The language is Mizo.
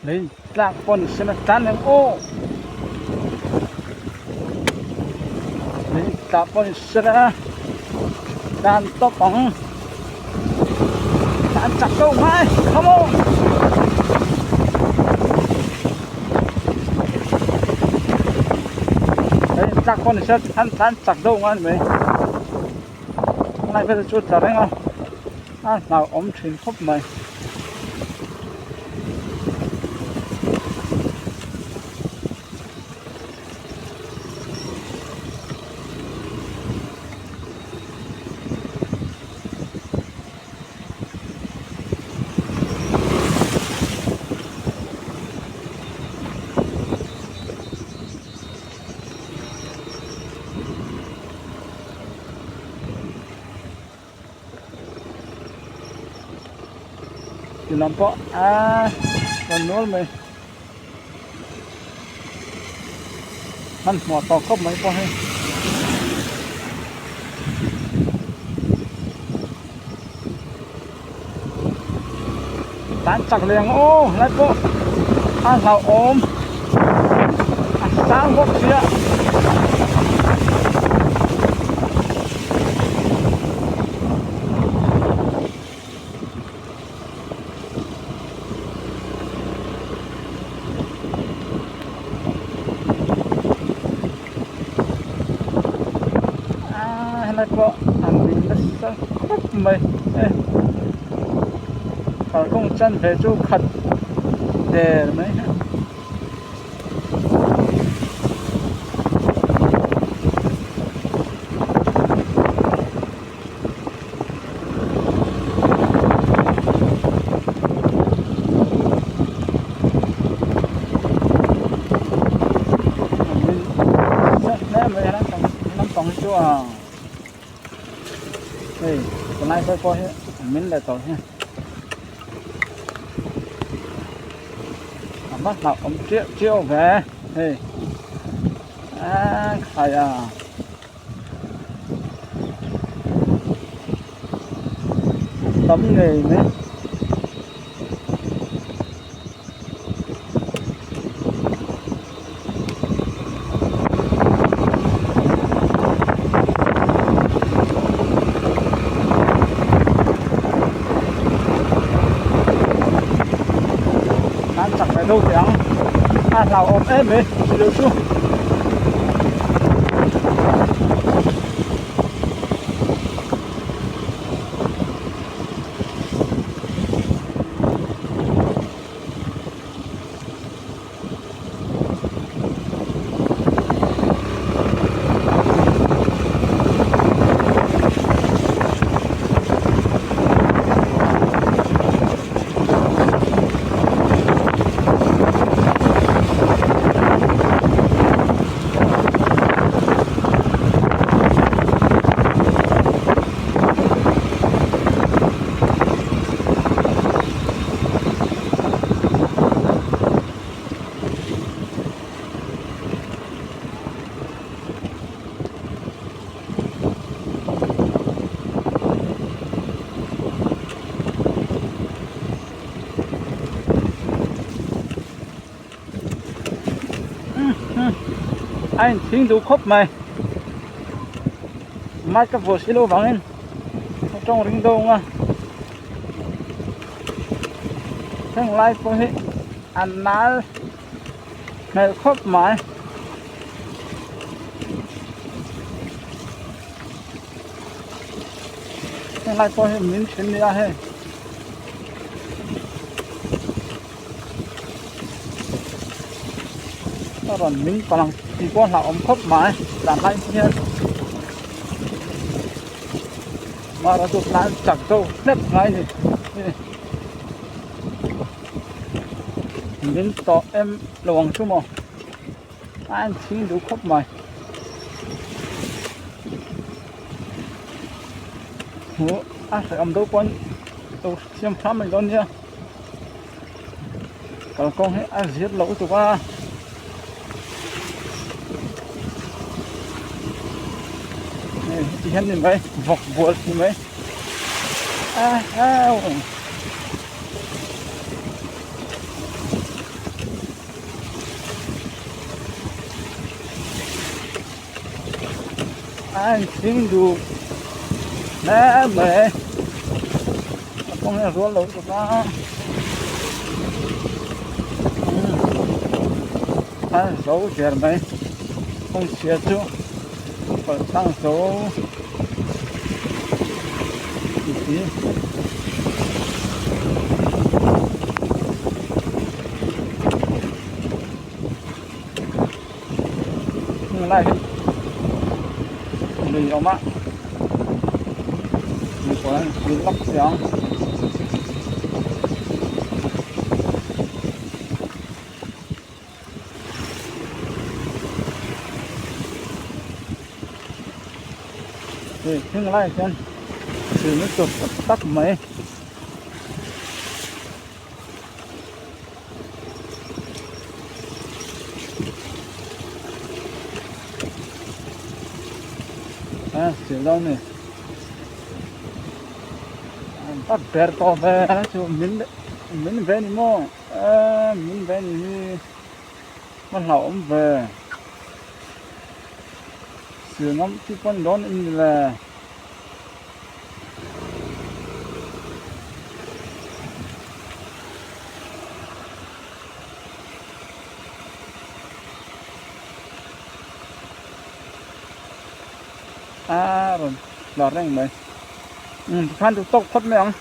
Lei tlak pawh ni sela tlan ang aw lei tlak pawh ni sela tlan tawp ang tlan chak deuh ngai come on lei tlak pawh ni sela tlan tlan chak deuh ngai a ni mai helai vel chu tla reng a a hlauhawm thin khawp mai. Ti lam pawh aaa rawn nual mai hmanhmawh tawh khawp mai pawh hei tan chak leh ang aw helai pawh a hlauhawm a sang bawk sia. Helai pawh a lui nasa khawp mai e kalkawng chanve chu khat der mai a. Lampang hi chu a hei tunlai sawi pawh hi an min leh tawh hi a hma hlauh awm chiah chiah ve hei a khai a. Tam ngei mai. An chak ve deuh teh ang a hlauhawm em mai chilo chu. A inthing duh khawp mai mic ka vuah silo vangin a tawng ring deuh ang a heng lai pawh hi a nal hmel khawp mai. Helai pawh hi min then nia hei. A rawn min palh ang tih pawh a hlauhawm khawp mai tlan lai hian mara chu tlan chak deuh hlek ngai a ni min tawh em lo ang chu maw. A en thing duh khawp mai. Hmuh a hrehawm deuh pawn lo siam hram mai dawn nia. Kalkawng hi a zir loh lutuk a. Hei heti hian ni mai vawk bual ni mai. A au. A inchhing duh hle mai a kawng hi a rual lo lutuk a a zo der mai kawng chhia chu palh tlang zo titi. Lai hi lui awm a lui pawh hian thil vak si ang hei thing laiah hian thil lutuk tak tak mai. A chil dawn ni an tak ber tawh ve a chu min min ve ni maw eee min ve ni hi ka hlauhawm ve sil ngam chi pawn dawn em ni le. A rawn tla reng mai umm tikhan duh tawk phawt mai ang.